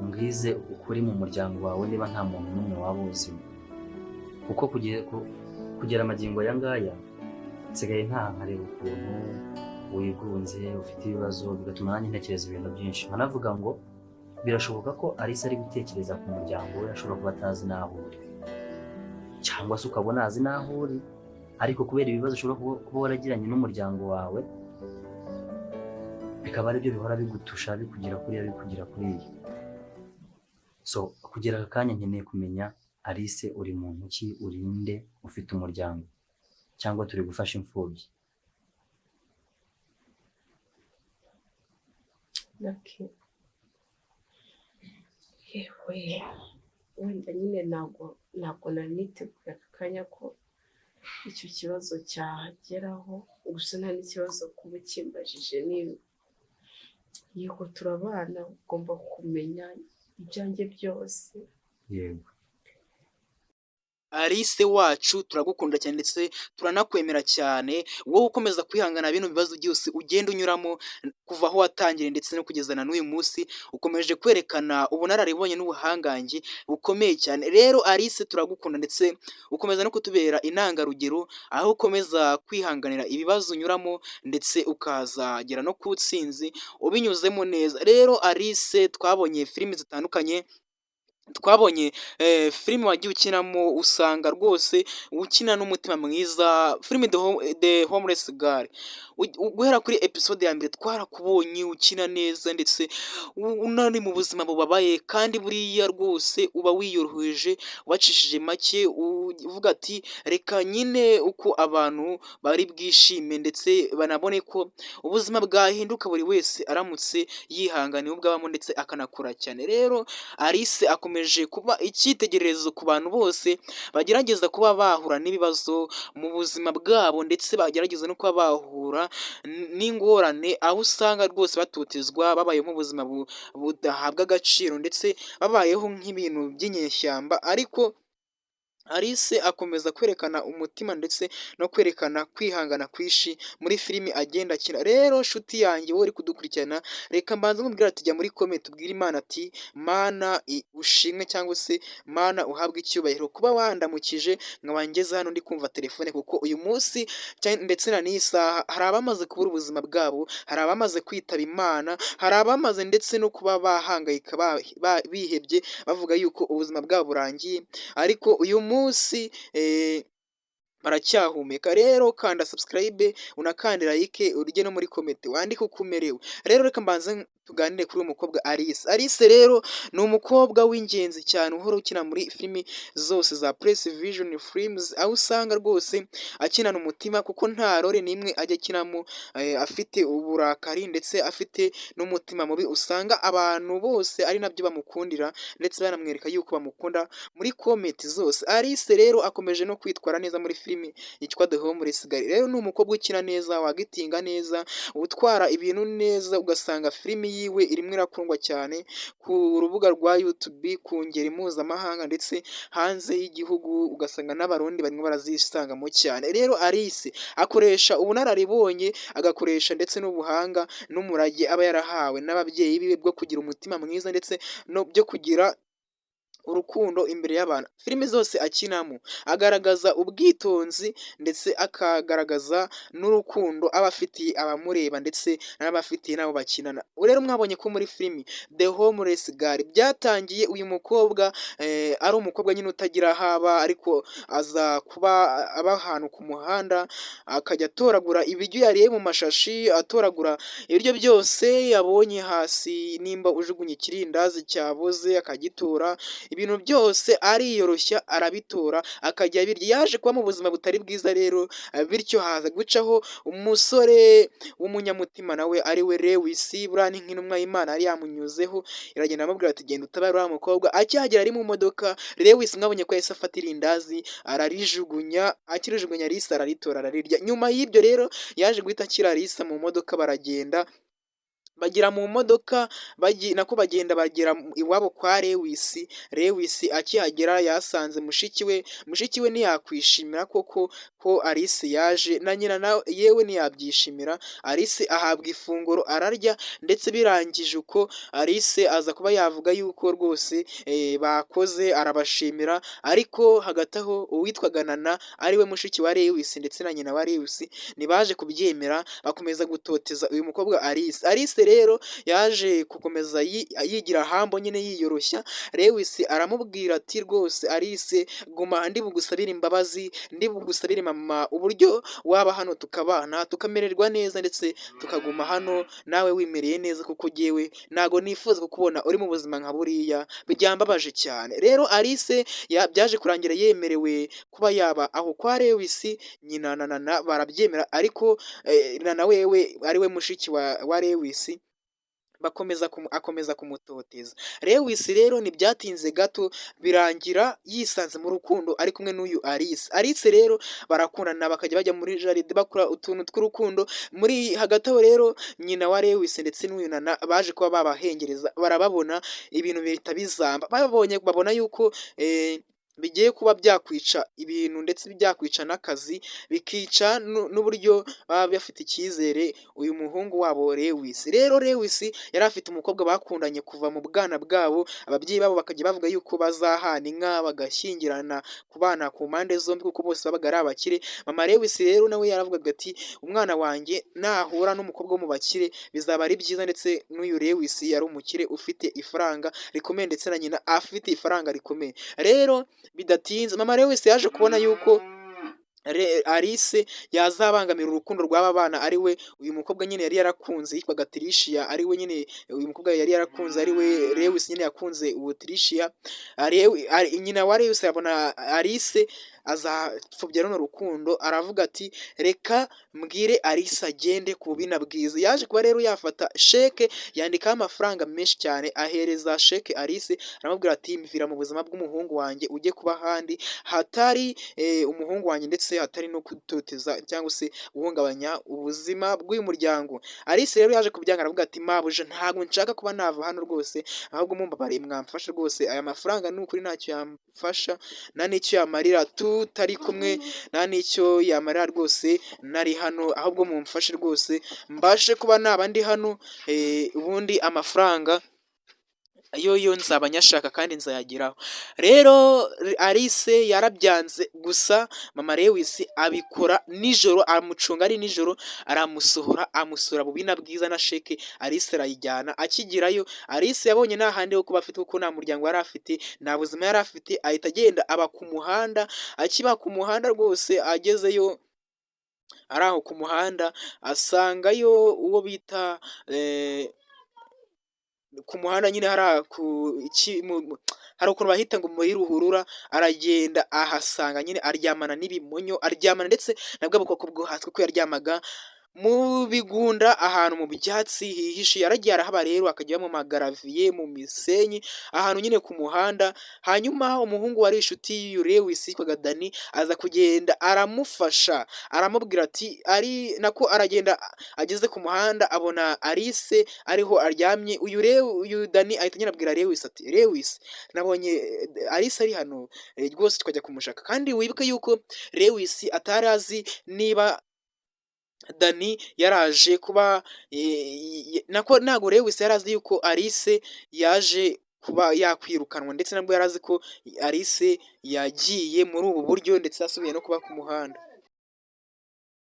Umbwize ukuri mu muryango wawe niba nta muntu n'umwe waba uzimo, kuko kugera amagingo aya ngaya nsigaye ntaha nkareba ukuntu wigunze, ufite ibibazo, bigatuma nanjye ntekereza ibintu byinshi, nkanavuga ngo birashoboka ko Alice ari gutekereza ku muryango we, ashobora kuba atazi n'aho uri, cyangwa se ukabona azi n'aho uri, ariko kubera ibibazo ushobora kuba waragiranye n'umuryango wawe, bikaba aribyo bihora bigutusha, bikugira kuriya, bikugira kuriya. So kugera aka kanya nkeneye kumenya: Alice, uri muntu ki? Urinde? Ufite umuryango cyangwa turi gufasha imfubyi? Lucky, yewe, wenda nyine ntabwo nari niteguye aka kanya ko icyo kibazo cyageraho. Gusa nta n'ikibazo kuba ukimbajije. Niba yego turabana, ugomba kumenya ibyanjye byose. Yego. Alice wacu, turagukunda cyane ndetse turanakwemera cyane, wowe ukomeza kwihangana bino bibazo byose ugenda unyuramo kuva aho watangiriye ndetse no kugeza na n'uyu munsi, ukomeje kwerekana ubunararibonye n'ubuhangange bukomeye cyane. Rero Alice, turagukunda ndetse ukomeza no kutubera intangarugero, aho ukomeza kwihanganira ibibazo unyuramo ndetse ukazagera no ku ntsinzi ubinyuzemo neza. Rero Alice, twabonye filimi zitandukanye, twabonye filime wagiye ukinamo, usanga rwose ukina n'umutima mwiza. Filime The Homeless Girl, guhera kuri episode ya mbere twarakubonye ukina neza, ndetse unari mu buzima bubabaye, kandi buriya rwose uba wiyoroheje, wacishije make, uvuga ati: "Reka nyine uko abantu bari bwishime ndetse banabone ko ubuzima bwahinduka buri wese aramutse yihanganiye ubwo abamo ndetse akanakora cyane." Rero Alice akomeje kuba icyitegererezo ku bantu bose bagerageza kuba bahura n'ibibazo mu buzima bwabo, ndetse bagerageza no kuba bahura n'ingorane, aho usanga rwose batotezwa, babayeho ubuzima budahabwa agaciro, ndetse babayeho nk'ibintu by'inyeshyamba. Ariko Alice akomeza kwerekana umutima ndetse no kwerekana kwihangana kwinshi muri filimi agenda akina. Rero nshuti yanjye, wowe uri kudukurikirana, reka mbanze nkubwire ati: jya muri comment ubwire Imana ati: "Mana ushimwe", cyangwa se "Mana uhabwe icyubahiro kuba wandamukije nkaba ngeze hano ndi kumva telefone", kuko uyu munsi ndetse na n'iyi saha hari abamaze kubura ubuzima bwabo, hari abamaze kwitaba Imana, hari abamaze ndetse no kuba bahangayika, bihebye, bavuga yuko ubuzima bwabo burangiye, ariko uyu munsi baracyahumeka. Rero kanda subscribe, unakande like, ujye no muri comment wandike uko umerewe. Rero reka mbanze tuganire kuri uyu mukobwa Alice. Alice rero ni umukobwa w'ingenzi cyane uhora ukina muri filimi zose za Press Vision Films, aho usanga rwose akinana umutima, kuko nta role n'imwe ajya akinamo afite uburakari ndetse afite n'umutima mubi. Usanga abantu bose ari nabyo bamukundira, ndetse banamwereka yuko bamukunda muri comment zose. Alice rero akomeje no kwitwara neza muri filimi yitwa The Homeless Girl. Rero ni umukobwa ukina neza, wagitinga neza, utwara ibintu neza, ugasanga filimi yiwe irimo irakundwa cyane ku rubuga rwa YouTube ku ngeri mpuzamahanga ndetse hanze y'igihugu, ugasanga n'Abarundi barimo barazisangamo cyane. Rero Alice akoresha ubunararibonye, agakoresha ndetse n'ubuhanga n'umurage aba yarahawe n'ababyeyi biwe bwo kugira umutima mwiza ndetse no byo kugira urukundo imbere y'abantu. Filimi zose akinamo agaragaza ubwitonzi, ndetse akagaragaza n'urukundo aba afitiye abamureba ndetse n'abafitiye n'abo bakinana. Rero mwabonye ko muri filimi The Homeless Girl byatangiye uyu mukobwa ari umukobwa nyine utagira aho aba, ariko aza kuba aba ahantu ku muhanda, akajya atoragura ibiryo yariye mu mashashi, atoragura ibiryo byose yabonye hasi, nimba ujugunye ikirindazi cyaboze akagitora, ibintu byose ariyoroshya arabitora akajya abirya. Yaje kuba mu buzima butari bwiza rero, bityo haza gucaho umusore w'umunyamutima nawe ari we Lewis. Buriya ni nk'intumwa y'Imana yari yamunyuzeho, iragenda amubwira ati: "Genda utabare uriya mukobwa." Akihagera ari mu modoka, Lewis mwabonye ko yahise afata irindazi ararijugunya, akirijugunya Alice araritora ararirya. Nyuma y'ibyo rero yaje guhita akira Alice mu modoka, baragenda bagera mu modoka, nako bagenda bagera iwabo kwa Lewis. Lewis akihagera yasanze mushiki we, mushiki we ntiyakwishimira koko ko ko Alice yaje, na nyina nawe yewe ntiyabyishimira. Alice ahabwa ifunguro ararya, ndetse birangije uko Alice aza kuba yavuga yuko rwose bakoze, arabashimira. Ariko hagati aho uwitwaga Nana, ariwe mushiki wa Lewis ndetse na nyina wa Lewis, ntibaje kubyemera, bakomeza gutoteza uyu mukobwa Alice. Alice rero yaje gukomeza yigira humble nyine, yiyoroshya. Lewis aramubwira ati: "Rwose Alice, guma, ndi bugusabire imbabazi, ndi bugusabire mama uburyo waba hano tukabana, tukamererwa neza, ndetse tukaguma hano nawe wimereye neza, kuko jyewe ntago nifuza kukubona uri mu buzima nka buriya, byambabaje cyane." Rero Alice byaje kurangira yemerewe kuba yaba aho kwa Lewis. Nyina na Nana barabyemera, ariko Nana wewe ariwe mushiki wa Lewis bakomeza akomeza kumutoteza. Lewis rero ntibyatinze gato, birangira yisanze mu rukundo ari kumwe n'uyu Alice. Alice rero barakundana, bakajya bajya muri jardin, bakora utuntu tw'urukundo. Muri hagati aho rero nyina wa Lewis ndetse n'uyu Nana baje kuba babahengereza, barababona, ibintu bihita bizamba. Babonye, babona yuko bigiye kuba byakwica ibintu, ndetse byakwica n'akazi, bikica n'uburyo baba bafite icyizere uyu muhungu wabo Lewis. Rero Lewis yari afite umukobwa bakundanye kuva mu bwana bwabo, ababyeyi babo bakajya bavuga yuko bazahana inka, bagashyingirana ku bana ku mpande zombi, kuko bose babaga ari abakire. Mama Lewis rero nawe yaravugaga ati: "Umwana wanjye nahura n'umukobwa wo mu bakire bizaba ari byiza." Ndetse n'uyu Lewis yari umukire ufite ifaranga rikomeye, ndetse na nyina afite ifaranga rikomeye. Rero bidatinze mama Lewis yaje kubona yuko Alice yazabangamira urukundo rw'aba bana, ari we uyu mukobwa nyine yari yarakunze yitwaga Tricia, ari we nyine uyu mukobwa yari yarakunze, ari we Lewis nyine yakunze uwo Tricia. Nyina wa Lewis abona Alice azapfobya runo rukundo, aravuga ati: "Reka mbwire Alice agende ku bubina bwiza." Yaje kuba rero yafata sheke, yandikaho amafaranga menshi cyane, ahereza sheke Alice, aramubwira ati: "Mvira mu buzima bw'umuhungu wanjye, ujye kuba ahandi hatari umuhungu wanjye, ndetse hatari no gutoteza cyangwa se guhungabanya ubuzima bw'uyu muryango." Alice rero yaje kubyanga, aravuga ati: "Mabuja, ntabwo nshaka kuba nava hano rwose, ahubwo mumbabariye mwamfasha rwose. Aya mafaranga ni ukuri ntacyo yamfasha, nta n'icyo yamarira tutari kumwe, nta n'icyo yamarira rwose nari hano. Ahubwo mumfashe rwose mbashe kuba naba ndi hano, ubundi amafaranga yo nzaba nyashaka kandi nzayageraho." Rero Alice yarabyanze, gusa mama Lewis abikora nijoro, amucunga ari nijoro, aramusohora, amusura bubina bwiza na sheke. Alice arayijyana. Akigerayo Alice yabonye nta handi ho kuba afite, kuko nta muryango yari afite, nta buzima yari afite, ahita agenda aba ku muhanda. Akiba ku muhanda rwose, agezeyo ari aho ku muhanda, asangayo uwo bita ku muhanda nyine, hari ukuntu bahita ngo muri ruhurura. Aragenda ahasanga nyine aryamana n'ibimonyo, aryamana ndetse na bwa bukoko bwo hasi, kuko yaryamaga mu bigunda, ahantu mu byatsi hihishe. Yaragiye arahaba rero, akajya mu magaraviye, mu misenyi, ahantu nyine ku muhanda. Hanyuma umuhungu wari inshuti y'uyu Lewis yitwaga Dani, aza kugenda aramufasha, aramubwira ati ari nako aragenda, ageze ku muhanda abona Alice ariho aryamye. Uyu Dani ahita agenda abwira Lewis ati: "Lewis, nabonye Alice ari hano rwose, tukajya kumushaka." Kandi wibuke yuko Lewis atari azi niba Dani yaraje kuba, nako ntabwo Lewis yari azi yuko Alice yaje kuba yakwirukanwa, ndetse nabwo yari azi ko Alice yagiye muri ubu buryo, ndetse yasubiye no kuba ku muhanda.